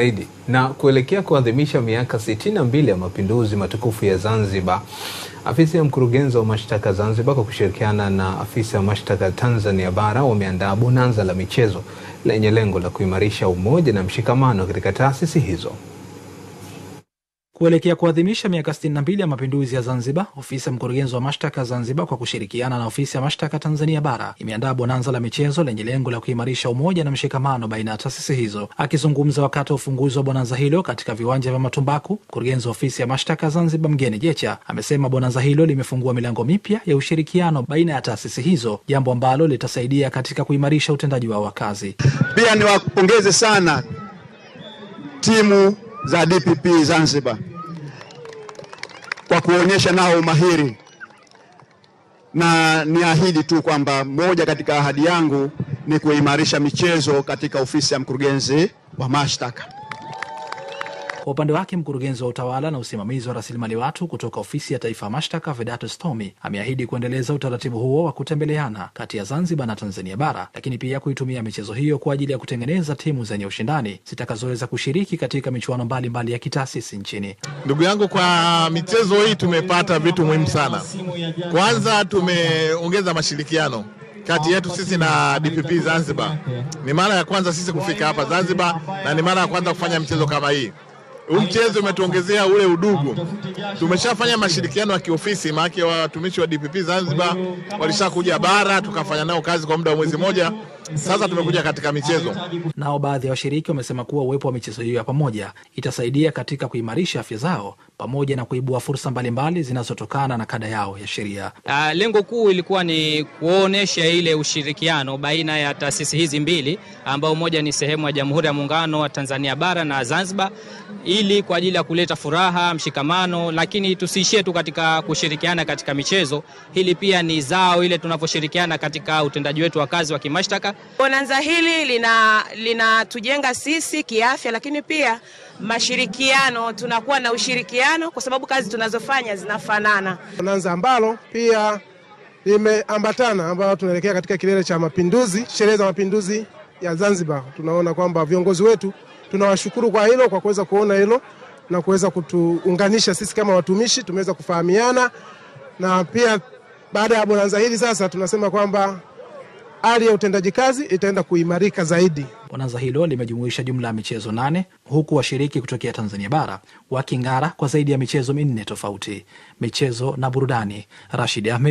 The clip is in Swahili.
Zaidi. Na kuelekea kuadhimisha miaka 62 ya mapinduzi matukufu ya Zanzibar, afisi ya mkurugenzi wa mashtaka Zanzibar kwa kushirikiana na afisi ya mashtaka Tanzania Bara wameandaa bonanza la michezo lenye lengo la kuimarisha umoja na mshikamano katika taasisi hizo. Kuelekea kuadhimisha miaka 62 ya mapinduzi ya Zanzibar, ofisi ya mkurugenzi wa mashtaka Zanzibar kwa kushirikiana na ofisi ya mashtaka Tanzania Bara imeandaa bonanza la michezo lenye lengo la kuimarisha umoja na mshikamano baina ya taasisi hizo. Akizungumza wakati wa ufunguzi wa bonanza hilo katika viwanja vya Matumbaku, mkurugenzi wa ofisi ya mashtaka Zanzibar Mgeni Jecha amesema bonanza hilo limefungua milango mipya ya ushirikiano baina ya taasisi hizo, jambo ambalo litasaidia katika kuimarisha utendaji wao wa kazi. Pia niwapongeze sana timu za DPP Zanzibar kwa kuonyesha nao umahiri, na niahidi tu kwamba moja katika ahadi yangu ni kuimarisha michezo katika ofisi ya mkurugenzi wa mashtaka. Kwa upande wake, mkurugenzi wa utawala na usimamizi wa rasilimali watu kutoka ofisi ya taifa ya mashtaka Vedatus Tommy ameahidi kuendeleza utaratibu huo wa kutembeleana kati ya Zanzibar na Tanzania Bara, lakini pia kuitumia michezo hiyo kwa ajili ya kutengeneza timu zenye ushindani zitakazoweza kushiriki katika michuano mbalimbali ya kitaasisi nchini. Ndugu yangu, kwa michezo hii tumepata vitu muhimu sana. Kwanza tumeongeza mashirikiano kati yetu sisi na DPP Zanzibar. Ni mara ya kwanza sisi kufika hapa Zanzibar na ni mara ya kwanza kufanya mchezo kama hii. Huu mchezo umetuongezea ule udugu. Tumeshafanya mashirikiano ya kiofisi, maana watumishi wa DPP Zanzibar walishakuja bara tukafanya nao kazi kwa muda wa mwezi mmoja. Sasa tumekuja katika michezo. Nao baadhi ya washiriki wamesema kuwa uwepo wa michezo hiyo ya pamoja itasaidia katika kuimarisha afya zao pamoja na kuibua fursa mbalimbali zinazotokana na kada yao ya sheria. Lengo kuu ilikuwa ni kuonesha ile ushirikiano baina ya taasisi hizi mbili, ambao moja ni sehemu ya Jamhuri ya Muungano wa Tanzania Bara na Zanzibar, ili kwa ajili ya kuleta furaha, mshikamano, lakini tusiishie tu katika kushirikiana katika michezo. Hili pia ni zao ile tunaposhirikiana katika utendaji wetu wa kazi wa kimashtaka. Bonanza hili linatujenga sisi kiafya, lakini pia mashirikiano, tunakuwa na ushirikiano kwa sababu kazi tunazofanya zinafanana. Bonanza ambalo pia limeambatana ambalo tunaelekea katika kilele cha mapinduzi, sherehe za mapinduzi ya Zanzibar. Tunaona kwamba viongozi wetu tunawashukuru kwa hilo, kwa kuweza kuona hilo na kuweza kutuunganisha sisi kama watumishi, tumeweza kufahamiana. Na pia baada ya bonanza hili sasa tunasema kwamba hali ya utendaji kazi itaenda kuimarika zaidi. Bonanza hilo limejumuisha jumla ya michezo 8 huku washiriki kutokea Tanzania Bara waking'ara kwa zaidi ya michezo 4 tofauti. Michezo na burudani, Rashid Ahmed.